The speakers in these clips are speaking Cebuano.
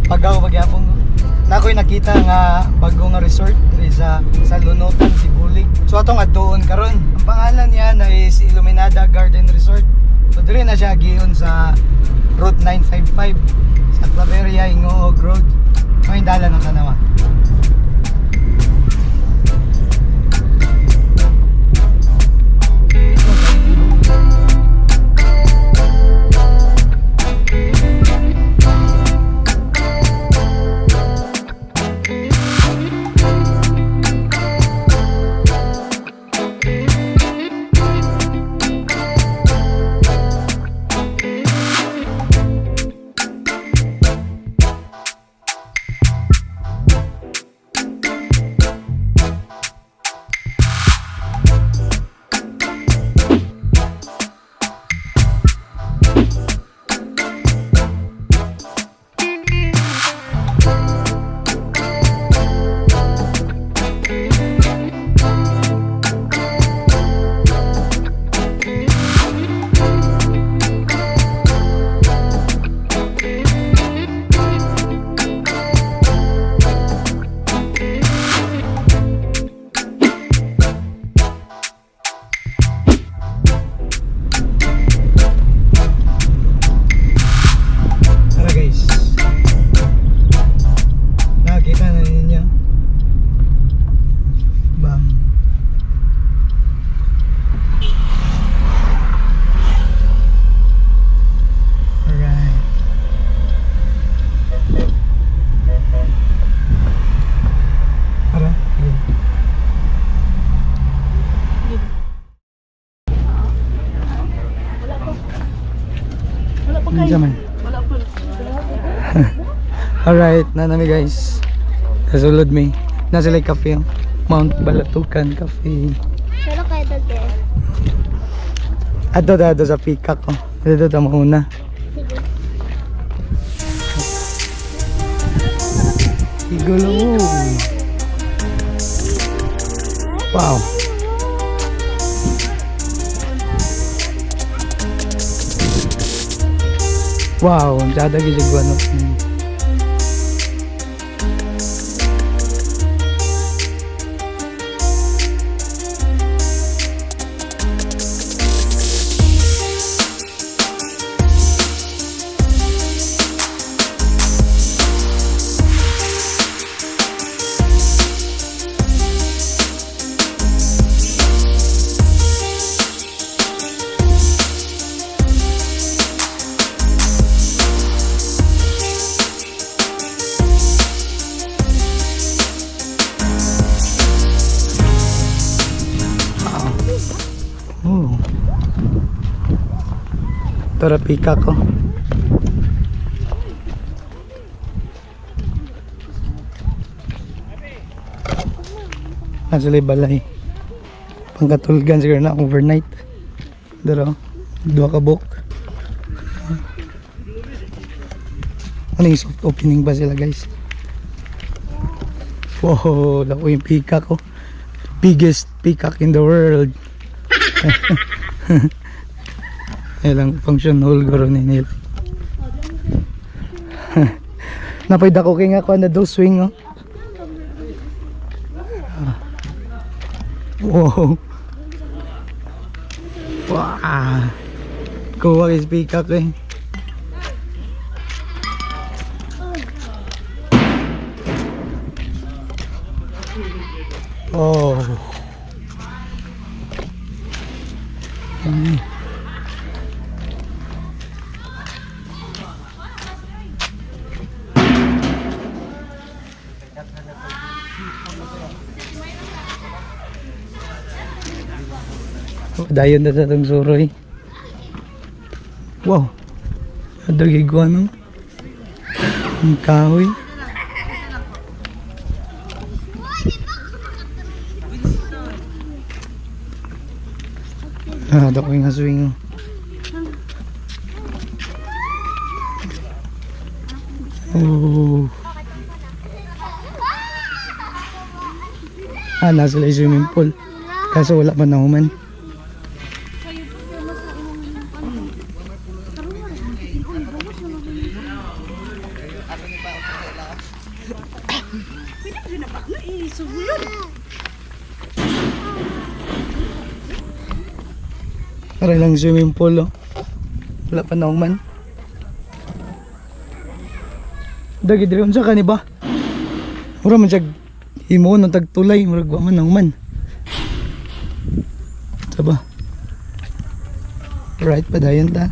Pagaw pagyapon ko. Na ako'y nakita nga bago nga resort diri sa Lunotan, Sibulig. So atong adtuon karon. Ang pangalan niya na is Iluminada Garden Resort. So diri na siya giyon sa Route 955 sa Claveria Ingoog Road. May dalan ng tanawa. Tara, guys. Nakita na ninyo. Bang. Alright. Tara. Sige. Wala pa Ano kayo. man? Wala pa. Alright, nanami guys. Kasulod mi. Nasa like cafe. Oh. Mount Balatukan Cafe. Pero kayo dage. Ato da sa Peacock ko. Ato ta mauna. Sige. Igulo. Wow. Wow, ang sada gid siya ano. Wow. Oh. Tara peacock ko. Nasa balay. Pangkatulgan siguro na overnight. Daro, duha ka book. Ano yung soft opening ba sila, guys? Wow, lako yung peacock ko. Biggest peacock in the world. Ilang function hall guro ni nila. Napay dako kay nga kuan na do swing oh. Ah. Wow. Wow. Kuha kay peacock eh. Oh. Dayon na sa itong suroy. Wow. Adagigwa no? Ang kahoy. Ah, dako yung swing. Oh. Oh. Ah, nasa yung swimming pool. Kaso wala pa na human. Na isugulod. Para lang swimming pool, oh. Wala pa naong man. Dagi diri unsa ka ni ba? Mura man siya himo ng tagtulay, murag wa man naong man. Saba. Right padayon ta.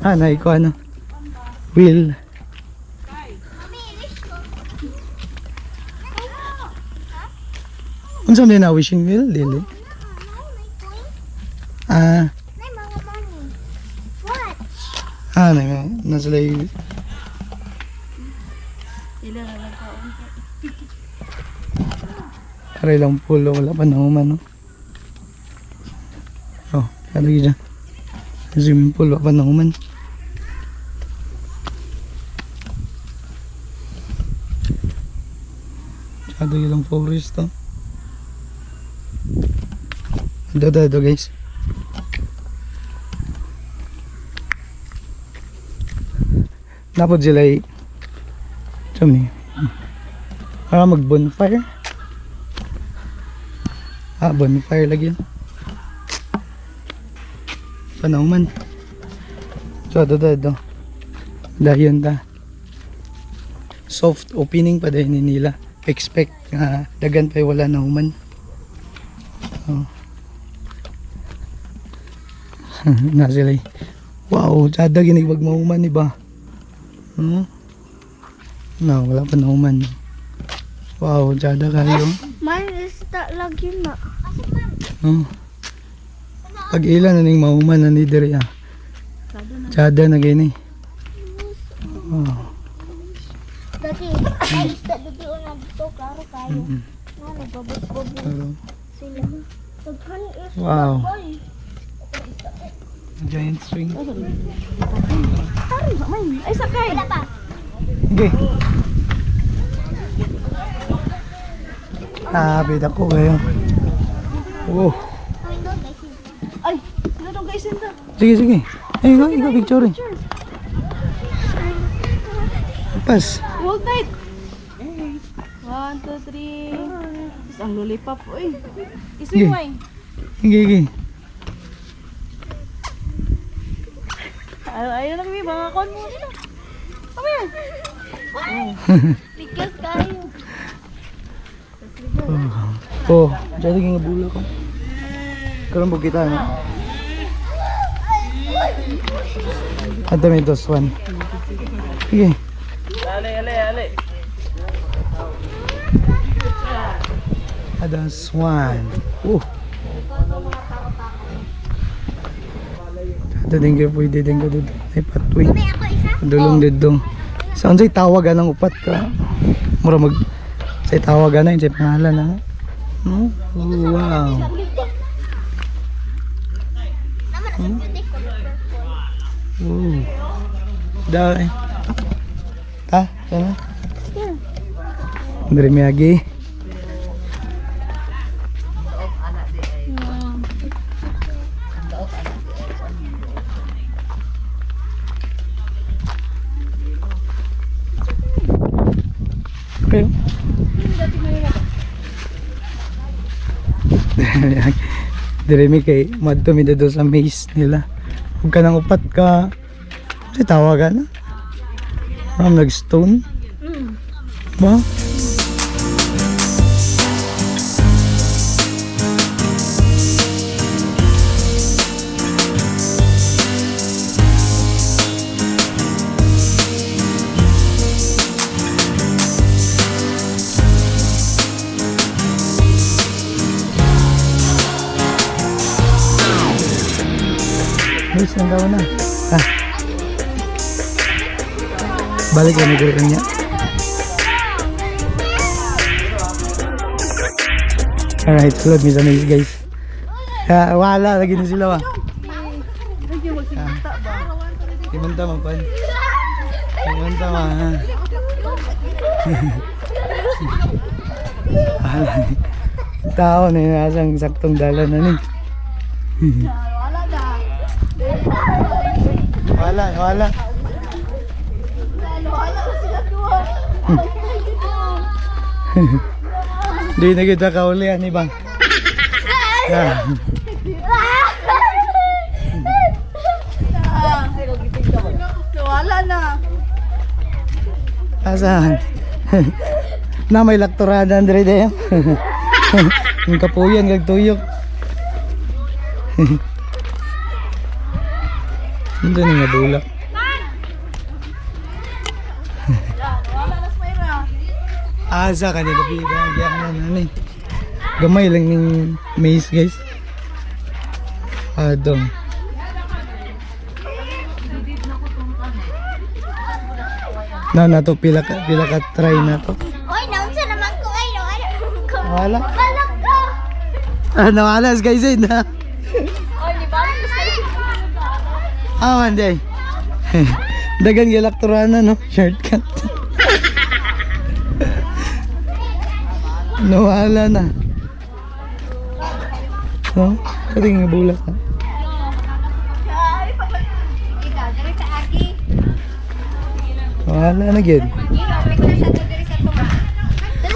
Ah, naiko ano. Wheel. Mami, wish ko. Unsa man na wishing wheel dili? May coin. Ah, May mga money. What? ah, na, nasa lay Ila na lang kaon. Aray lang pulo, wala pa naman, no? Oh, ano yun dyan? Swimming pool, wala pa naman. Masyado yun lang forest, to. Ito, ito, ito, guys. Napod sila eh. Saan ni? Ah, mag-bonfire. Ah, bonfire lagi yun. Panahon man. So, ito, ito, ito. Dayon ta. Soft opening pa din ni nila. Expect nga dagan pa wala na human. Oh. Na sila eh. Wow, tsada ginigwag mahuman, iba. No, wala pa na human. Wow, tsada kayo. Man, isda lagi na. Oh. Pag ilan na ning mahuman na ni diri ah. Tsada na gini. Oh. Dati, ay isda dati una dito, klaro kayo. Na, nagbabot-babot Pero, sila. Daghan isda, Wow. boy. Giant swing. Ay, sakay. Wala pa. Okay. Ah, bida ko kayo. Wow. Window, guys. Ay, sila dong guys sila. Sige, sige. Ay, ikaw, ikaw picture eh. Pas. Hold tight. One, two, three. Tapos ang lollipop, uy. Sige. Iswing, way. Sige, sige. Ayaw, ayaw na kami, mga kon mo sila. Come here. Because kayo. Oh, jadi nga bula ko. Karon po kita no. Ato may dos one. Sige. Ale, ale, ale. Ada swan. Oh. Ato din kayo pwede din ko dito. Ay patway. May ako isa? Dulong dito. Sa unsay tawag anang upat ka? Mura mag say tawag ana yun say pangalan ana. No? Oh, wow. Naman, nasa beauty color purple. Oh. Dai. Ta, sana. Andre Miyagi. Okay. Dire mi kay madto mi dito sa maze nila. Huwag ka nang upat ka. Kasi tawagan na. Ram nag-stone. Ba? Guys, nandaw na. Ah. Balik na nagre niya. Alright, sulod mi sa maze, guys. Ah, wala lagi na sila ba. Magsigta ba? Imanta man pan. Imanta man. Wala ni. Tao na yun, asang saktong dala na ni. Wala na. Wala, wala. Wala. Di na kita kauli ani ba? Ah. Wala na. Asahan? Na may laktorada Andre de. Yung kapuyan kag tuyok. Hindi na nga bulak. Wala na sa Mayra. Asa kanila bida gyang na nani. Gamay lang ning maze, guys. Adong. Na na to pila ka try na to. Oy, naunsa naman ko ay no. Ano ko? Wala. Balak ko. Ah, nawala guys eh na. Oy, di ba? Ah, man day. Dagan galaktorana no, shortcut. Nawala na. No? Pwede nga bulak ha. Nawala na gyud.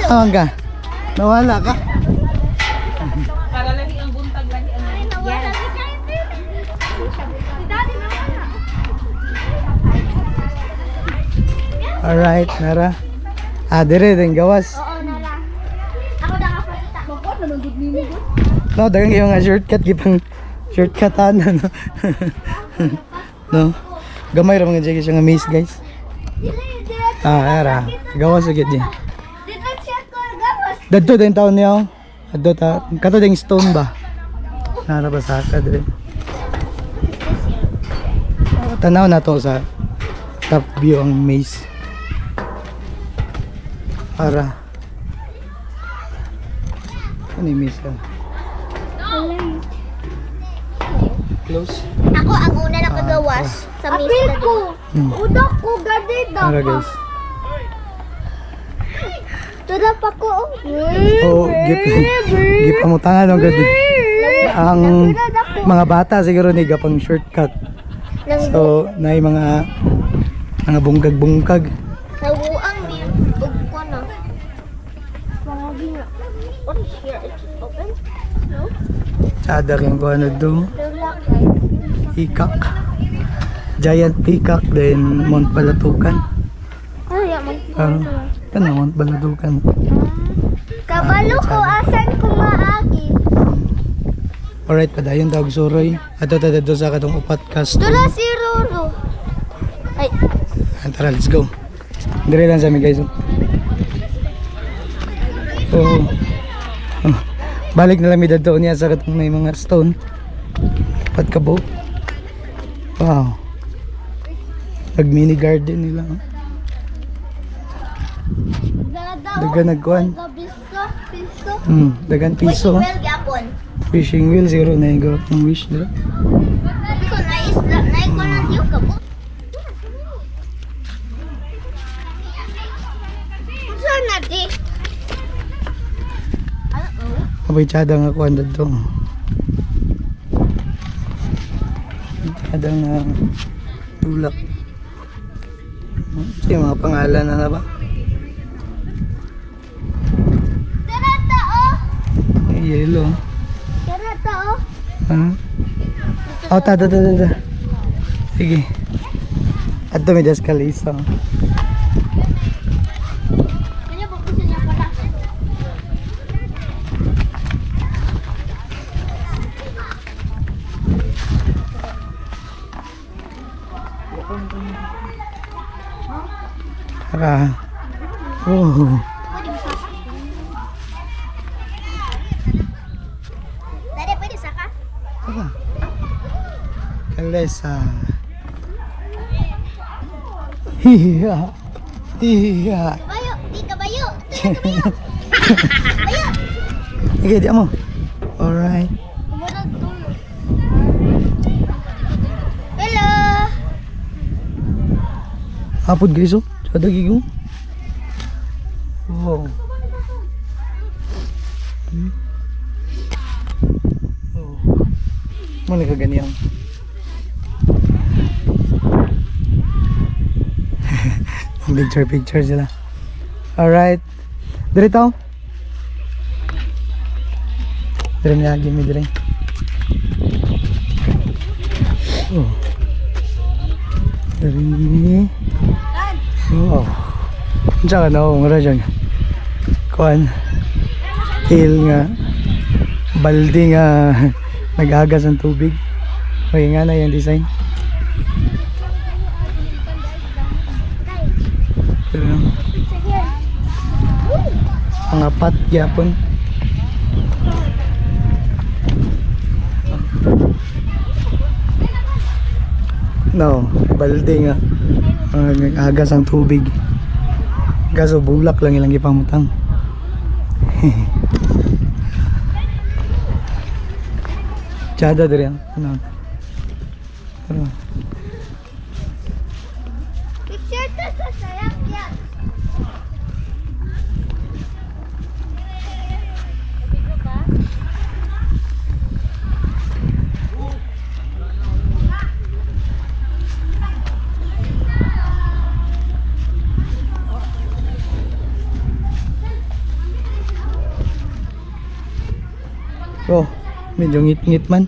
Awan ka. Nawala ka. Para lagi ang buntag lagi ang Ay, nawala si Kevin. Si Daddy nawala. Alright, nara. Ah, dire din gawas. Oo, nara. Ako na kapatita. Makuha na nang good nimo gud. No, dagan kayo nga shortcut gipang shortcutan no. No. Gamay ra mga jiggy siya nga maze, guys. Dili, dili. Ah, ara. Gawas agad niya. Dito siya ko gawas. Dadto din taon niya. Oh. Adto ta kato ding stone ba. Nara ba sa ka dire. Tanaw na to sa top view ang maze. Ara. Ano yung maze ka? Close. Ako ang una nakagawas sa mesa ko. Uda ko gadi Ara guys. Tuda pa ko. Oh, gip gip amutangan ang gud. Ang mga bata siguro ni gapang shortcut. So, naay mga bungkag-bungkag. Nawuang mi ug ko na. Mga gina. What is here? It's open? No? Tsada kayong kuha na do. They're Peacock. Giant peacock then Mount Balatukan. Ay, man. Ano? Kana Mount Balatukan. Kabalo ko asan ko maagi. Alright, padayon tawag suroy. Ato ta dito sa katong upat ka stone. Dula si Roro. Ay, Ah, tara, let's go. Dire lang sa amin guys. Oh. Oh. Balik na lang mi dadto niya sa katong may mga stone. Upat ka buok. Wow. Nag mini garden nila. Oh. dada. Dagan nagkuan. Piso, piso. Dagan piso. Well, gyapon. Fishing wheel siguro na yung ang wish nila. Piso na isla, na ko na diyo ka po. Saan na di? Abay tsada nga kuan dadto. Tsada nga tulak. Ito yung mga pangalan na na ba? Tara tao. May yellow. Tara tao. Ha? Oh, ta ta ta ta. Ta. Sige. Adto may descalisa. Kanya ba gusto niya pala? Tara. Oh. Dada, pwede saka? Tara. Kalesa. Hiya. Hiya. Kabayo, di kabayo. Ito na kabayo. Bayo. Sige, di mo. Alright. Kumunag tulo. Hello. Hapon guys oh. Sada gigo. Wow. Oh. Mo ni kaganyan. Picture picture sila. Alright. Dire tao. Dire niya mi dire. Oh. Dire ni. Oh. Unsa ka na mura dyan. Kuan. Hill nga. Balde nga nag-agas ang tubig. Okay nga na yung design. Pero mga pat gyapon. No, balde nga. Nag-agas ang tubig. Kaso bulak lang ilang ipamutang. Tsada diri ang ano. Pero Picture to sa sarap yan. Oh, medyo ngit-ngit man.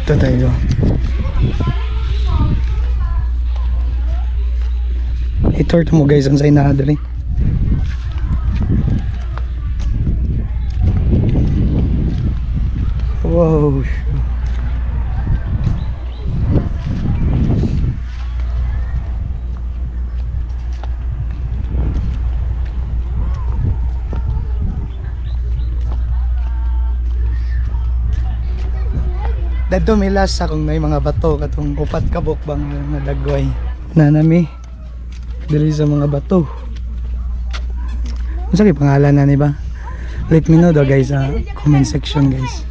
Ito tayo. I-tour to mo guys ang sa inaadali. Wow. Dadto may last akong may mga bato katong upat ka bang nga dagway. Nanami dili sa mga bato. Unsa kay pangalan na ni ba? Let me know daw guys sa comment section, guys.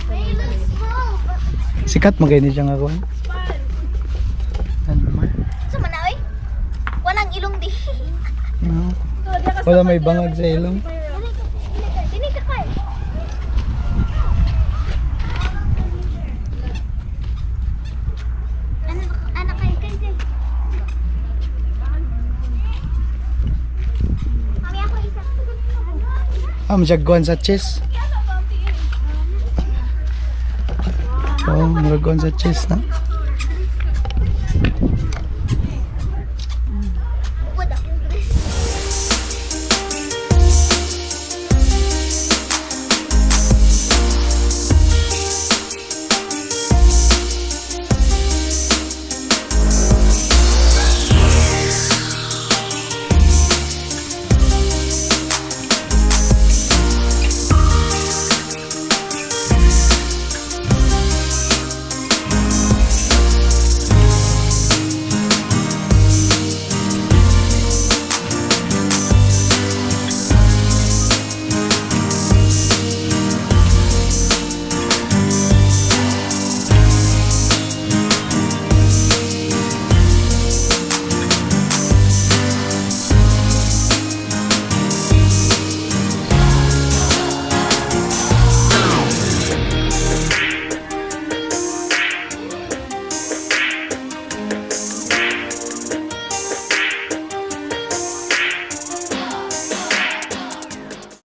They look small, but Sikat man kay ni siya nga kuan. Landmark. sa manawi? Walang ilong di. No. Wala may bangag sa ilong. Dili ka kay. Ano ano kay kay kay. Mami ako isa. Ah, kuan sa chess. Oh, murag kuan sa chess na.